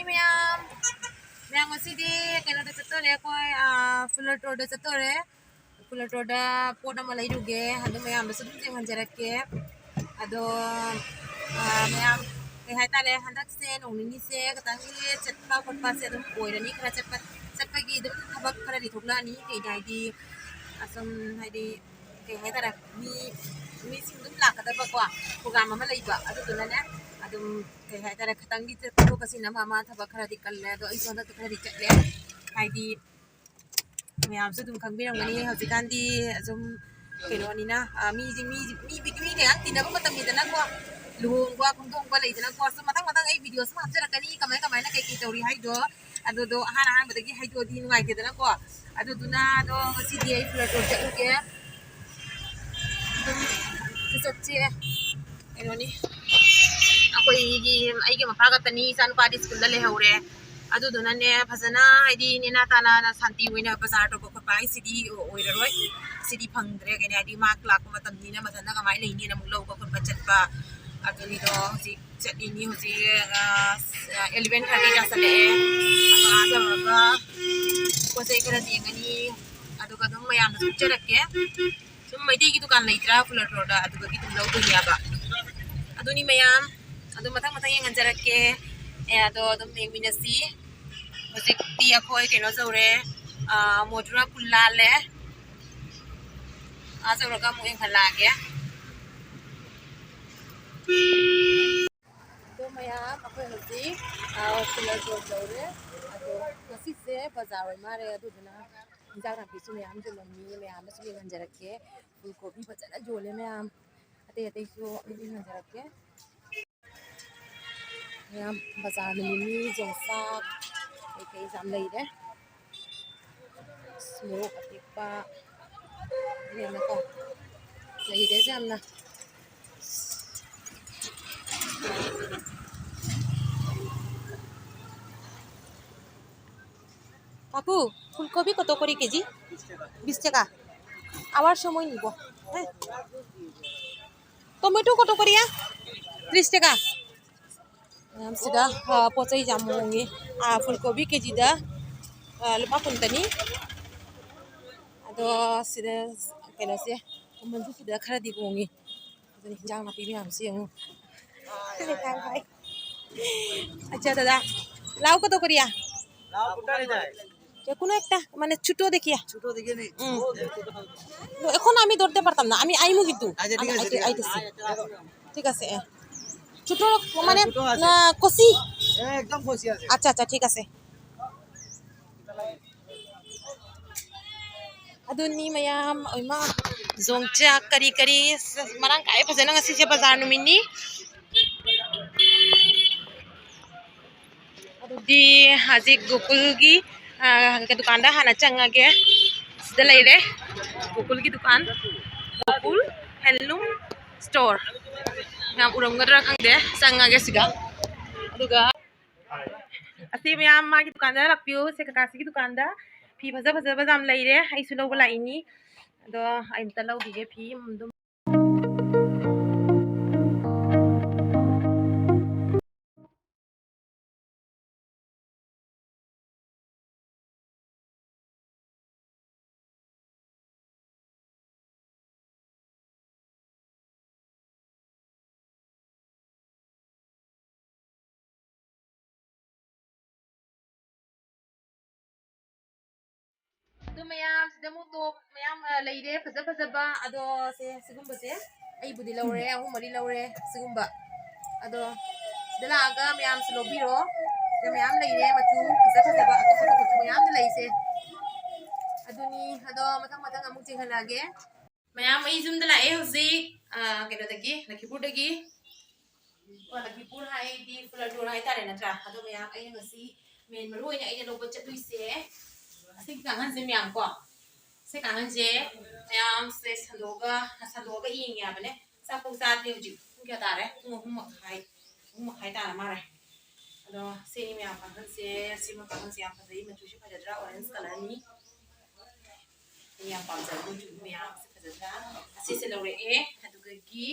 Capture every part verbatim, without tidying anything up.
ꯃꯌꯥꯝ, ꯃꯌꯥꯝ ꯉꯁꯤꯗꯤ ꯀꯩꯅꯣꯗ ꯆꯠꯇꯣꯔꯦ ꯑꯩꯈꯣꯏ, ꯑꯥ, ꯐꯨꯂꯔ ꯇꯣꯔꯗ ꯆꯠꯇꯣꯔꯦ꯫ ꯐꯨꯂꯔ ꯇꯣꯔꯗ ꯄꯣꯠ ꯑꯃ ꯂꯩꯔꯨꯒꯦ, ꯑꯗꯨ ꯃꯌꯥꯝꯗꯁꯨ ꯑꯗꯨꯝ ꯌꯦꯡꯍꯟꯖꯔꯛꯀꯦ꯫ ꯑꯗꯣ, ꯑꯥ, ꯃꯌꯥꯝ ꯀꯩ ꯍꯥꯏꯇꯥꯔꯦ, ꯍꯟꯗꯛꯁꯦ ꯅꯣꯡ ꯅꯤꯅꯤꯁꯦ ꯈꯤꯇꯪꯗꯤ ꯆꯠꯄ ꯈꯣꯠꯄꯁꯦ ꯑꯗꯨꯝ ꯑꯣꯏꯔꯅꯤ꯫ ꯈꯔ ꯆꯠꯄ, ꯆꯠꯄꯒꯤ ꯑꯗꯨꯝ ꯊꯕꯛ ꯈꯔꯗꯤ ꯊꯣꯛꯂꯛꯑꯅꯤ꯫ ꯀꯩ ꯍꯥꯏꯗꯤ, ꯑꯁꯨꯝ ꯍꯥꯏꯗꯤ ꯀꯩ ꯍꯥꯏꯇꯥꯔꯦ, ꯃꯤ, ꯃꯤꯁꯤꯡ ꯑꯗꯨꯝ ꯂꯥꯛꯀꯗꯕꯀꯣ, ꯄ꯭ꯔꯣꯒ꯭ꯔꯥꯝ ꯑꯃ ꯂꯩꯕ, ꯑꯗꯨꯗꯨꯅꯅꯦ ꯑꯗꯨꯝ ꯀꯩ ꯍꯥꯏꯇꯥꯔꯦ, ꯈꯤꯇꯪꯗꯤ ꯆꯠꯊꯣꯛ ꯆꯠꯁꯤꯟ ꯑꯃ ꯑꯃ ꯊꯕꯛ ꯈꯔꯗꯤ ꯀꯜꯂꯦ꯫ ꯑꯗꯣ ꯑꯩꯁꯨ ꯍꯟꯗꯛꯇꯤ ꯈꯔꯗꯤ ꯆꯠꯂꯦ, ꯍꯥꯏꯗꯤ ꯃꯌꯥꯝꯁꯨ ꯑꯗꯨꯝ ꯈꯪꯕꯤꯔꯝꯒꯅꯤ ꯍꯧꯖꯤꯛꯀꯥꯟꯗꯤ ꯑꯁꯨꯝ ꯀꯩꯅꯣꯅꯤꯅ, ꯑ, ꯃꯤꯁꯤ, ꯃꯤ, ꯃꯤ, ꯃꯤ ꯃꯌꯥꯝ ꯇꯤꯟꯅꯕ ꯃꯇꯝꯅꯤꯗꯅꯀꯣ, ꯂꯨꯍꯣꯡꯕ ꯈꯣꯡꯗꯣꯡꯕ ꯂꯩꯗꯅꯀꯣ꯫ ꯑꯁꯨꯝ ꯃꯊꯪ ꯃꯊꯪ ꯑꯩ ꯚꯤꯗꯤꯑꯣ ꯁꯨꯝ ꯍꯥꯞꯆꯔꯛꯀꯅꯤ, ꯀꯃꯥꯏ ꯀꯃꯥꯏꯅ ꯀꯩ ꯀꯩ ꯇꯧꯔꯤ ꯍꯥꯏꯗꯣ꯫ ꯑꯗꯨꯗꯣ ꯑꯍꯥꯟ ꯑꯍꯥꯟꯕꯗꯒꯤ ꯍꯥꯏꯗꯣꯛꯑꯗꯤ ꯅꯨꯡꯉꯥꯏꯇꯦꯗꯅꯀꯣ꯫ ꯑꯗꯨꯗꯨꯅ ꯑꯗꯣ ꯉꯁꯤꯗꯤ ꯑꯩ ꯐꯨꯂꯔ ꯇꯣꯔ ꯆꯠꯂꯨꯒꯦ꯫ ꯑꯗꯨꯝ ꯆꯠꯁꯦ꯫ ꯀꯩꯅꯣꯅꯤ, ꯑꯩꯈꯣꯏꯒꯤ, ꯑꯩꯒꯤ ꯃꯄꯥ ꯈꯛꯇꯅꯤ, ꯏꯆꯥꯅꯨꯄꯥꯗꯤ ꯁ꯭ꯀꯨꯜꯗ ꯂꯩꯍꯧꯔꯦ꯫ ꯑꯗꯨꯗꯨꯅꯅꯦ, ꯐꯖꯅ ꯍꯥꯏꯗꯤ ꯅꯦꯅꯥ ꯇꯥꯅ ꯁꯥꯟꯇꯤ ꯑꯣꯏꯅ ꯕꯖꯥꯔ ꯇꯧꯕ ꯈꯣꯠꯄ ꯍꯥꯏꯁꯤꯗꯤ ꯑꯣꯏꯔꯔꯣꯏ꯫ ꯁꯤꯗꯤ ꯐꯪꯗ꯭ꯔꯦ꯫ ꯀꯩꯅꯣ ꯍꯥꯏꯗꯤ ꯃꯥ ꯂꯥꯛꯄ ꯃꯇꯝꯅꯤꯅ ꯃꯊꯟꯇ ꯀꯃꯥꯏꯅ ꯂꯩꯅꯤꯅ ꯑꯃꯨꯛ ꯂꯧꯕ ꯈꯣꯠꯄ ꯆꯠꯄ꯫ ꯑꯗꯨꯅꯤꯗꯣ ꯍꯧꯖꯤꯛ ꯆꯠꯂꯤꯅꯤ꯫ ꯍꯧꯖꯤꯛ, ꯑ, ꯑꯦꯂꯚꯦꯟ ꯊꯥꯔꯇꯤ ꯇꯥꯁꯜꯂꯛꯑꯦ꯫ ꯑꯗꯣ ꯑꯥ ꯌꯧꯔꯒ ꯄꯣꯠ ꯆꯩ ꯈꯔ ꯌꯦꯡꯉꯅꯤ꯫ ꯑꯗꯨꯒ ꯑꯗꯨꯝ ꯃꯌꯥꯝꯗ ꯎꯠꯆꯔꯛꯀꯦ꯫ ꯁꯨꯝ ꯃꯩꯇꯩꯒꯤ ꯗꯨꯀꯥꯟ ꯂꯩꯇ꯭ꯔꯥ ꯐꯨꯂꯔ ꯇꯣꯔꯗ, ꯑꯗꯨꯗꯒꯤ ꯑꯗꯨꯝ ꯂꯧꯗꯣꯏꯅꯦꯕ꯫ ꯑꯗꯨꯅꯤ ꯃꯌꯥꯝ, ꯑꯗꯨꯝ ꯃꯊꯪ ꯃꯊꯪ ꯌꯦꯡꯍꯟꯖꯔꯛꯀꯦ꯫ ꯑꯦ, ꯑꯗꯣ ꯑꯗꯨꯝ ꯌꯦꯡꯃꯤꯟꯅꯁꯤ꯫ ꯍꯧꯖꯤꯛꯇꯤ ꯑꯩꯈꯣꯏ ꯀꯩꯅꯣ ꯇꯧꯔꯦ, ꯑꯥ, ꯃꯣꯙꯨꯔꯥ ꯄꯨꯜ ꯂꯥꯜꯂꯦ꯫ ꯑꯥ ꯌꯧꯔꯒ ꯑꯃꯨꯛ ꯌꯦꯡꯍꯜꯂꯛꯑꯒꯦ꯫ ꯑꯗꯣ ꯃꯌꯥꯝ, ꯑꯩꯈꯣꯏ ꯍꯧꯖꯤꯛ, ꯑꯥ, ꯐꯨꯂꯔ ꯇꯣꯔ ꯌꯧꯔꯦ꯫ ꯑꯗꯣ ꯉꯁꯤꯁꯦ ꯕꯖꯥꯔ ꯑꯣꯏ ꯃꯥꯜꯂꯦ, ꯑꯗꯨꯗꯨꯅ ꯏꯟꯖꯥꯡ ꯅꯥꯄꯤꯁꯨ ꯃꯌꯥꯝ ꯌꯣꯜꯂꯝꯃꯤ, ꯃꯌꯥꯝꯗꯁꯨ ꯌꯦꯡꯍꯟꯖꯔꯛꯀꯦ꯫ ꯐꯨꯜ ꯀꯣꯕꯤ ꯐꯖꯅ ꯌꯣꯜꯂꯦ ꯃꯌꯥꯝ꯫ ꯑꯇꯩ ꯑꯇꯩꯁꯨ ꯑꯗꯨꯝ ꯌꯦꯡꯍꯟꯖꯔꯛꯀꯦ꯫ ꯃꯌꯥꯝ ꯕꯖꯥꯔ ꯃꯤꯃꯤ, ꯌꯣꯡꯆꯥꯛ ꯀꯩꯀꯩ ꯌꯥꯝ ꯂꯩꯔꯦ꯫ ꯑꯁ, ꯃꯣꯔꯣꯛ ꯑꯇꯦꯛꯄ, ꯂꯩꯔꯦꯀꯣ꯫ ꯂꯩꯔꯦ ꯌꯥꯝꯅ꯫ কাকু, ফুলকবি কত করে কেজি? বিশ টাকা। আবার সময় নিব। হ্যাঁ। টমেটো কত করিয়া? ত্রিশ টাকা। ꯃꯌꯥꯝꯁꯤꯗ, ꯑ, ꯄꯣꯠ ꯆꯩ ꯌꯥꯝ ꯍꯣꯡꯉꯤ꯫ ꯑ, ꯐꯨꯜ ꯀꯣꯕꯤ ꯀꯦꯖꯤꯗ, ꯑ, ꯂꯨꯄꯥ ꯀꯨꯟꯇꯅꯤ꯫ ꯑꯗꯣ ꯁꯤꯗ ꯀꯩꯅꯣꯁꯦ, ꯃꯃꯜꯁꯨ ꯁꯤꯗ ꯈꯔꯗꯤ ꯍꯣꯡꯉꯤ꯫ ꯑꯗꯨꯅ ꯍꯤꯟꯖꯥꯡ ꯅꯥꯄꯤ ꯃꯌꯥꯝꯁꯤ ꯌꯦꯡꯉꯨ꯫ ꯍꯥꯏ, ꯍꯥꯏ, ꯍꯥꯏ꯫ ꯑꯠꯆꯥ, ꯗꯥꯗꯥ, ꯂꯥꯎ ꯀꯗꯧ ꯀꯔꯤꯌꯥ? যে কোনো একটা, মানে, ছোট দেখিয়া। ছোট দেখে নি। হুম। এখন আমি ধরতে পারতাম না, আমি আইমু কিন্তু। আচ্ছা, ঠিক আছে, আইতে-, ঠিক আছে। আইতেছি। ঠিক আছে, এ। ছোট, মানে, ছোট আছে। না, কচি? এ, একদম কচি আছে। আচ্ছা, আচ্ছা, ঠিক আছে। ꯑꯗꯨꯅꯤ ꯃꯌꯥꯝ, ꯏꯃꯥ, ꯌꯣꯡꯆꯥꯛ ꯀꯔꯤ ꯀꯔꯤ, ꯑꯁ, ꯃꯔꯥꯡ ꯀꯥꯏ ꯐꯖꯅ ꯉꯁꯤꯁꯦ ꯕꯖꯥꯔ ꯅꯨꯃꯤꯠꯅꯤ꯫ ꯑꯗꯨꯗꯤ ꯍꯧꯖꯤꯛ ꯒꯣꯀꯨꯜꯒꯤ, ꯑ, ꯗꯨꯀꯥꯟꯗ ꯍꯥꯟꯅ ꯆꯪꯉꯒꯦ꯫ ꯁꯤꯗ ꯂꯩꯔꯦ ꯒꯣꯀꯨꯜꯒꯤ ꯗꯨꯀꯥꯟ, ꯒꯣꯀꯨꯜ ꯍꯦꯟꯂꯨꯝ ꯁ꯭ꯇꯣꯔ꯫ ꯌꯥꯝ ꯎꯔꯝꯒꯗ꯭ꯔꯥ ꯈꯪꯗꯦ, ꯆꯪꯉꯒꯦ ꯁꯤꯗ꯫ ꯑꯗꯨꯒ ꯑꯁꯤ ꯃꯌꯥꯝ ꯃꯥꯒꯤ ꯗꯨꯀꯥꯟꯗ ꯂꯥꯛꯄꯤꯌꯨ꯫ ꯁꯦ ꯀꯀꯥꯁꯤꯒꯤ ꯗꯨꯀꯥꯟꯗ ꯐꯤ ꯐꯖ ꯐꯖꯕ ꯌꯥꯝ ꯂꯩꯔꯦ꯫ ꯑꯩꯁꯨ ꯂꯧꯕ ꯂꯥꯛꯏꯅꯤ꯫ ꯑꯗꯣ ꯑꯩ ꯑꯝꯇ ꯂꯧꯈꯤꯒꯦ ꯐꯤ ꯑꯗꯨꯝ꯫ ꯑꯗꯨ ꯃꯌꯥꯝ ꯁꯤꯗ ꯑꯃꯨꯛ ꯇꯣꯞ ꯃꯌꯥꯝ, ꯑ, ꯂꯩꯔꯦ ꯐꯖ ꯐꯖꯕ꯫ ꯑꯗꯣ ꯁꯦ ꯁꯤꯒꯨꯝꯕꯁꯦ ꯑꯩꯕꯨꯗꯤ ꯂꯧꯔꯦ, ꯑꯍꯨꯝ ꯃꯔꯤ ꯂꯧꯔꯦ ꯁꯤꯒꯨꯝꯕ꯫ ꯑꯗꯣ ꯁꯤꯗ ꯂꯥꯛꯑꯒ ꯃꯌꯥꯝꯁꯨ ꯂꯧꯕꯤꯔꯣ꯫ ꯁꯤꯗ ꯃꯌꯥꯝ ꯂꯩꯔꯦ, ꯃꯆꯨ ꯐꯖ ꯐꯖꯕ, ꯑꯇꯣꯞꯄ ꯑꯇꯣꯞꯄꯁꯨ ꯃꯌꯥꯝ ꯂꯩꯁꯦ꯫ ꯑꯗꯨꯅꯤ, ꯑꯗꯣ ꯃꯊꯪ ꯃꯊꯪ ꯑꯃꯨꯛ ꯆꯦꯟꯍꯜꯂꯛꯑꯒꯦ꯫ ꯃꯌꯥꯝ, ꯑꯩ ꯌꯨꯝꯗ ꯂꯥꯛꯑꯦ ꯍꯧꯖꯤꯛ, ꯑ, ꯀꯩꯅꯣꯗꯒꯤ, ꯂꯈꯤꯄꯨꯔꯗꯒꯤ꯫ ꯑꯣ, ꯂꯈꯤꯄꯨꯔ ꯍꯥꯏꯗꯤ ꯐꯨꯂꯔꯇꯣꯔ ꯍꯥꯏꯇꯥꯔꯦ, ꯅꯠꯇ꯭ꯔꯥ? ꯑꯗꯣ ꯃꯌꯥꯝ, ꯑꯩꯅ ꯉꯁꯤ ꯃꯦꯟ ꯃꯔꯨ ꯑꯣꯏꯅ ꯑꯩꯅ ꯂꯧꯕ ꯆꯠꯂꯨꯏꯁꯦ, ꯑꯁꯤꯒꯤ ꯀꯥꯡꯈꯟꯁꯦ ꯃꯌꯥꯝ ꯀꯣ, ꯁꯤ ꯀꯥꯡꯈꯟꯁꯦ ꯃꯌꯥꯝꯁꯦ ꯁꯟꯗꯣꯛꯑꯒ, ꯁꯟꯗꯣꯛꯑꯒ ꯌꯦꯡꯉꯦ ꯍꯥꯏꯕꯅꯦ꯫ ꯆꯥꯛꯐꯧ ꯆꯥꯗ꯭ꯔꯤ ꯍꯧꯖꯤꯛ꯫ ꯄꯨꯡ ꯀꯌꯥ ꯇꯥꯔꯦ? ꯄꯨꯡ ꯑꯍꯨꯝ ꯃꯈꯥꯏ, ꯑꯍꯨꯝ ꯃꯈꯥꯏ ꯇꯥꯔ ꯃꯥꯜꯂꯦ꯫ ꯑꯗꯣ ꯁꯤꯅꯤ ꯃꯌꯥꯝ ꯀꯥꯡꯈꯟꯁꯦ꯫ ꯁꯤꯃ ꯀꯥꯡꯈꯟꯁꯦ ꯌꯥꯝ ꯐꯖꯩ, ꯃꯆꯨꯁꯨ ꯐꯖꯗ꯭ꯔꯥ? ꯑꯣꯔꯦꯟꯖ ꯀꯂꯔꯅꯤ꯫ ꯑꯩ ꯌꯥꯝ ꯄꯥꯝꯖꯕ ꯃꯆꯨꯅꯤ ꯃꯌꯥꯝ꯫ ꯁꯤ ꯐꯖꯗ꯭ꯔꯥ? ꯑꯁꯤꯁꯦ ꯂꯧꯔꯛꯑꯦ꯫ ꯑꯗꯨꯗꯒꯤ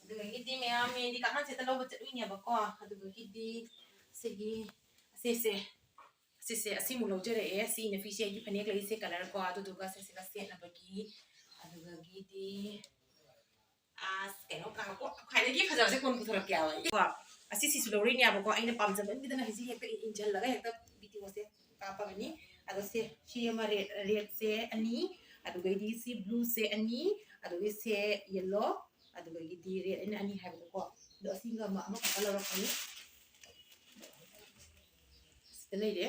ꯑꯗꯨꯗꯒꯤꯗꯤ ꯃꯌꯥꯝ ꯃꯦꯗꯤ ꯀꯥꯡꯈꯟꯁꯦ ꯍꯦꯛꯇ ꯂꯧꯕ ꯆꯠꯂꯨꯏꯅꯦꯕꯀꯣ꯫ ꯑꯗꯨꯗꯒꯤꯗꯤ ꯁꯤꯒꯤ, ꯑꯁꯤꯁꯦ, ꯑꯁꯤꯁꯦ, ꯑꯁꯤꯃꯨꯛ ꯂꯧꯖꯔꯛꯑꯦ꯫ ꯁꯤ ꯏꯅ ꯐꯤꯁꯦ ꯑꯩꯒꯤ ꯐꯅꯦꯛ ꯂꯩꯁꯦ colour ꯀꯣ꯫ ꯑꯗꯨꯗꯨꯒ ꯁꯤꯁꯤꯒ ꯁꯦꯠꯅꯕꯒꯤ꯫ ꯑꯗꯨꯗꯒꯤꯗꯤ ꯑꯁ, ꯀꯩꯅꯣ ꯀꯥ-, ꯀꯣ-, ꯈ꯭ꯋꯥꯏꯗꯒꯤ ꯐꯖꯕꯁꯦ ꯀꯣꯟ ꯄꯨꯊꯣꯔꯛꯀꯦ ꯍꯥꯏꯕ꯫ ꯀꯣ, ꯑꯁꯤꯁꯤꯁꯨ ꯂꯧꯔꯛꯏꯅꯦꯕꯀꯣ꯫ ꯑꯩꯅ ꯄꯥꯝꯖꯃꯟꯒꯤꯗꯅ ꯍꯧꯖꯤꯛ ꯍꯦꯛꯇ ꯏꯟꯁꯤꯜꯂꯒ ꯍꯦꯛꯇ ꯚꯤꯗꯤꯑꯣꯁꯦ ꯀꯥꯞꯄꯕꯅꯤ꯫ ꯑꯗꯣ ꯁꯦ, ꯁꯤ ꯑꯃ red, redꯁꯦ ꯑꯅꯤ, ꯑꯗꯨꯒꯩꯗꯤ ꯁꯤ blueꯁꯦ ꯑꯅꯤ, ꯑꯗꯨꯒꯩ ꯁꯦ yellow, ꯑꯗꯨꯗꯒꯤꯗꯤ red ꯑꯩꯅ ꯑꯅꯤ ꯍꯥꯏꯕꯗꯣꯀꯣ꯫ ꯑꯗꯣ ꯑꯁꯤꯒ ꯑꯃ, ꯑꯃꯈꯛꯀ ꯂꯧꯔꯛꯄꯅꯤ꯫ ꯁꯤꯗ ꯂꯩꯔꯦ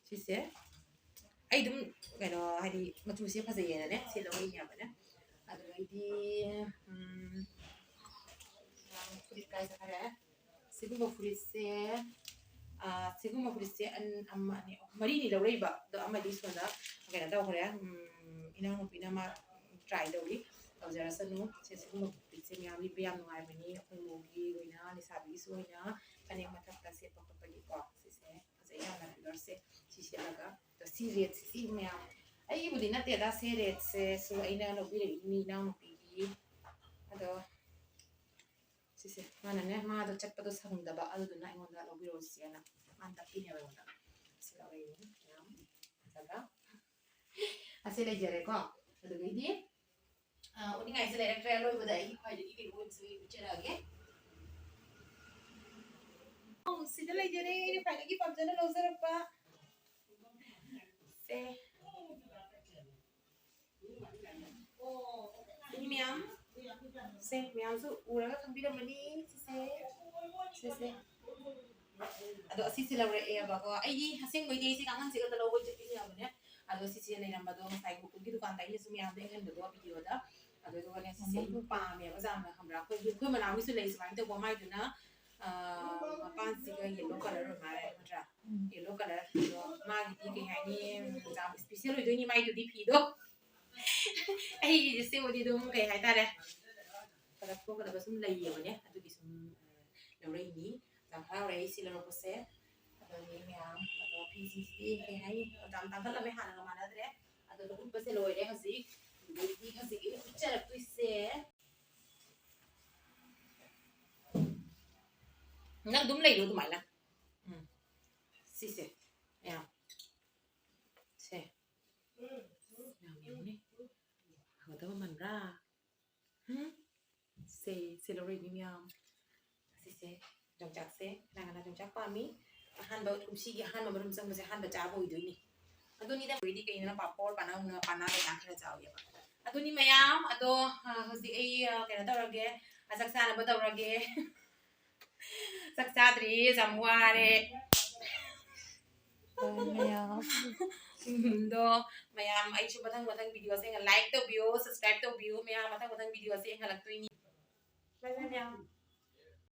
ꯁꯤꯁꯦ꯫ ꯑꯩ ꯑꯗꯨꯝ ꯀꯩꯅꯣ, ꯍꯥꯏꯗꯤ ꯃꯆꯨꯁꯦ ꯐꯖꯩꯌꯦꯅꯅꯦ ꯁꯤ ꯂꯧꯔꯤꯅꯦꯕꯅꯦ꯫ ꯑꯗꯨꯗꯩꯗꯤ, ꯎꯝ, ꯐꯨꯔꯤꯠ ꯀꯥꯏ ꯆꯠꯈ꯭ꯔꯦ? ꯁꯤꯒꯨꯝꯕ ꯐꯨꯔꯤꯠꯁꯦ, ꯑꯥ, ꯁꯤꯒꯨꯝꯕ ꯐꯨꯔꯤꯠꯁꯦ ꯑꯟ-, ꯑꯃ, ꯑꯅꯤ, ꯑꯍꯨꯝ, ꯃꯔꯤꯅꯤ ꯂꯧꯔꯛꯏꯕ꯫ ꯑꯗꯣ ꯑꯃꯗꯤ ꯁꯣꯝꯗ ꯀꯩꯅꯣ ꯇꯧꯈ꯭ꯔꯦ, ꯎꯝ, ꯏꯅꯥꯎꯅꯨꯄꯤꯅ ꯃꯥ try ꯇꯧꯔꯤ, ꯇꯧꯖꯔꯁꯅꯨ꯫ ꯁꯦ, ꯁꯤꯒꯨꯝꯕ ꯐꯨꯔꯤꯠꯁꯦ ꯃꯌꯥꯝ ꯂꯤꯠꯄ ꯌꯥꯝ ꯅꯨꯡꯉꯥꯏꯕꯅꯤ, ꯑꯩꯈꯣꯏ ꯃꯧꯒꯤ ꯑꯣꯏꯅ, ꯂꯩꯁꯥꯕꯤꯒꯤꯁꯨ ꯑꯣꯏꯅ ꯐꯅꯦꯛ ꯃꯊꯛꯇ ꯁꯦꯠꯄ ꯈꯣꯠꯄꯒꯤꯀꯣ꯫ ꯁꯤꯁꯦ ꯐꯖꯩ ꯌꯥꯝꯅ figureꯁꯦ꯫ ꯁꯤ ꯁꯦꯠꯂꯒ, ꯑꯗꯣ ꯁꯤ redꯁꯦ, ꯁꯤ ꯃꯌꯥꯝ, ꯑꯩꯒꯤꯕꯨꯗꯤ ꯅꯠꯇꯦꯗ, ꯁꯤ redꯁꯦ ꯁꯨ ꯑꯩꯅ ꯂꯧꯕꯤꯔꯛꯏꯅꯤ ꯏꯅꯥꯎꯅꯨꯄꯤꯒꯤ꯫ ꯑꯗꯣ ꯁꯤꯁꯦ ꯃꯥꯅꯅꯦ, ꯃꯥꯗꯣ ꯆꯠꯄꯗꯣ ꯁꯪꯗꯕ, ꯑꯗꯨꯗꯨꯅ ꯑꯩꯉꯣꯟꯗ ꯂꯧꯕꯤꯔꯛꯑꯣꯁꯦꯅ ꯃꯥꯅ ꯇꯥꯛꯄꯤꯅꯦꯕ ꯑꯩꯉꯣꯟꯗ꯫ ꯁꯤ ꯂꯧꯔꯛꯏꯅꯤ ꯃꯌꯥꯝ꯫ ꯑꯗꯨꯒ ꯑꯁꯤ ꯂꯩꯖꯔꯦꯀꯣ꯫ ꯑꯗꯨꯗꯒꯤꯗꯤ, ꯑ, ꯎꯠꯅꯤꯡꯉꯥꯏꯁꯦ ꯂꯩꯔꯛꯇ꯭ꯔꯦ꯫ ꯑꯔꯣꯏꯕꯗ ꯑꯩꯒꯤ ꯈ꯭ꯋꯥꯏꯗꯒꯤ ꯀꯩꯅꯣ ꯑꯣꯏꯕꯁꯦ ꯑꯩ ꯎꯠꯆꯔꯛꯑꯒꯦ꯫ ꯎꯝ, ꯁꯤꯗ ꯂꯩꯖꯔꯦ, ꯑꯩꯅ ꯈ꯭ꯋꯥꯏꯗꯒꯤ ꯄꯥꯝꯖꯅ ꯂꯧꯖꯔꯛꯄ꯫ ꯁꯦ꯫ ꯁꯤ ꯃꯌꯥꯝ, ꯁꯦ, ꯃꯌꯥꯝꯁꯨ ꯎꯔꯒ ꯈꯪꯕꯤꯔꯝꯃꯅꯤ꯫ ꯁꯤꯁꯦ, ꯁꯤꯁꯦ꯫ ꯑꯗꯣ ꯑꯁꯤꯁꯦ ꯂꯧꯔꯛꯑꯦꯕꯀꯣ꯫ ꯑꯩꯗꯤ ꯑꯁꯦꯡꯕꯩꯗꯤ ꯑꯩꯁꯦ ꯀꯥꯡꯈꯟꯁꯦ ꯈꯛꯇ ꯂꯧꯕ ꯆꯠꯄꯤꯅꯦꯕꯅꯦ꯫ ꯑꯗꯣ ꯁꯤꯁꯦ ꯂꯩꯔꯝꯕꯗꯣ ꯉꯁꯥꯏ ꯒꯣꯀꯨꯜꯒꯤ ꯗꯨꯀꯥꯟꯗ ꯑꯩꯅꯁꯨ ꯃꯌꯥꯝꯗ ꯌꯦꯡꯍꯟꯕꯗꯣ ꯚꯤꯗꯤꯑꯣꯗ꯫ ꯑꯗꯨꯗꯨꯒꯅꯦ ꯁꯤꯁꯦ ꯑꯩ ꯄꯥꯝꯃꯦꯕ ꯌꯥꯝꯅ, ꯈꯪꯕ꯭ꯔꯥ? ꯑꯩꯈꯣꯏ, ꯑꯩꯈꯣꯏ ꯃꯅꯥꯎꯒꯤꯁꯨ ꯂꯩ ꯁꯨꯃꯥꯏꯅ ꯇꯧꯕ, ꯃꯥꯏꯗꯨꯅ, ꯑ, ꯃꯄꯥꯟꯁꯤꯒ yellow colour ꯑꯣꯏ ꯃꯥꯜꯂꯦ, ꯅꯠꯇ꯭ꯔꯥ? Yellow colour꯫ ꯑꯗꯣ ꯃꯥꯒꯤꯗꯤ ꯀꯩ ꯍꯥꯏꯅꯤ, ꯌꯥꯝ special ꯑꯣꯏꯗꯣꯏꯅꯤ ꯃꯥꯏꯗꯨꯗꯤ ꯐꯤꯗꯣ꯫ ꯑꯩꯒꯤꯁꯦ ꯁꯤꯕꯨꯗꯤ ꯑꯗꯨꯝ ꯀꯩ ꯍꯥꯏꯇꯥꯔꯦ, ꯈꯔ ꯊꯣꯛꯀꯗꯕ ꯁꯨꯝ ꯂꯩꯌꯦꯕꯅꯦ, ꯑꯗꯨꯒꯤ ꯁꯨꯝ, ꯑ, ꯂꯧꯔꯛꯏꯅꯤ꯫ ꯌꯥꯝ ꯍꯔꯥꯎꯔꯦ ꯑꯩ ꯁꯤ ꯂꯧꯔꯛꯄꯁꯦ꯫ ꯑꯗꯨꯅꯤ ꯃꯌꯥꯝ, ꯑꯗꯣ ꯐꯤꯁꯤꯡꯁꯤꯗꯤ ꯀꯩ ꯍꯥꯏꯅꯤ, ꯃꯇꯝ ꯇꯥꯡꯈꯠꯂꯝꯃꯦ, ꯍꯥꯟꯅꯒ ꯃꯥꯟꯅꯗ꯭ꯔꯦ꯫ ꯑꯗꯣ ꯎꯠꯄꯁꯦ ꯂꯣꯏꯔꯦ ꯍꯧꯖꯤꯛ꯫ ꯑꯗꯨꯗꯒꯤꯗꯤ ꯍꯧꯖꯤꯛ ꯑꯩꯅ ꯎꯠꯆꯔꯛꯇꯣꯏꯁꯦ, ꯅꯪ ꯑꯗꯨꯝ ꯂꯩꯔꯣ ꯑꯗꯨꯃꯥꯏꯅ꯫ ꯎꯝ꯫ ꯁꯤꯁꯦ꯫ ꯌꯥꯝ꯫ ꯁꯦ꯫ ꯌꯥꯝ ꯌꯦꯡꯉꯨꯅꯦ꯫ ꯐꯒꯗꯕ ꯃꯥꯟꯕ꯭ꯔꯥ? ꯎꯝ? ꯁꯦ, ꯁꯦ ꯂꯧꯔꯛꯏꯅꯤ ꯃꯌꯥꯝ꯫ ꯁꯤꯁꯦ ꯌꯣꯡꯆꯥꯛꯁꯦ꯫ ꯀꯅꯥ ꯀꯅꯥ ꯌꯣꯡꯆꯥꯛ ꯄꯥꯝꯃꯤ? ꯑꯍꯥꯟꯕ, ꯀꯨꯝꯁꯤꯒꯤ ꯑꯍꯥꯟꯕ ꯃꯔꯨꯝ ꯆꯪꯕꯁꯦ ꯑꯍꯥꯟꯕ ꯆꯥꯕ ꯑꯣꯏꯗꯣꯏꯅꯤ꯫ ꯑꯗꯨꯅꯤꯗ, ꯑꯩꯈꯣꯏꯗꯤ ꯀꯩꯅꯣ, ꯄꯥꯐꯣꯔ, ꯄꯥꯅꯥ ꯍꯨꯝꯅ, ꯄꯥꯅꯥ ꯀꯩꯀꯥ ꯈꯔ ꯆꯥꯎꯋꯦꯕ꯫ ꯑꯗꯨꯅꯤ ꯃꯌꯥꯝ꯫ ꯑꯗꯣ, ꯑ, ꯍꯧꯖꯤꯛ ꯑꯩ, ꯑ, ꯀꯩꯅꯣ ꯇꯧꯔꯒꯦ, ꯑ, ꯆꯥꯛ ꯆꯥꯅꯕ ꯇꯧꯔꯒꯦ꯫ ꯆꯥꯛ ꯆꯥꯗ꯭ꯔꯤ, ꯌꯥꯝ ꯋꯥꯔꯦ꯫ ꯍꯣꯏ, ꯃꯌꯥꯝ꯫ ꯎꯝ, ꯑꯗꯣ ꯃꯌꯥꯝ, ꯑꯩꯁꯨ ꯃꯊꯪ ꯃꯊꯪ ꯚꯤꯗꯤꯑꯣꯁꯦ like ꯇꯧꯕꯤꯌꯣ, subscribe ꯇꯧꯕꯤꯌꯣ ꯃꯌꯥꯝ, ꯃꯊꯪ ꯃꯊꯪ ꯚꯤꯗꯤꯑꯣꯁꯦ ꯌꯦꯡꯍꯜꯂꯛꯇꯣꯏꯅꯤ꯫ Bye bye ꯃꯌꯥꯝ꯫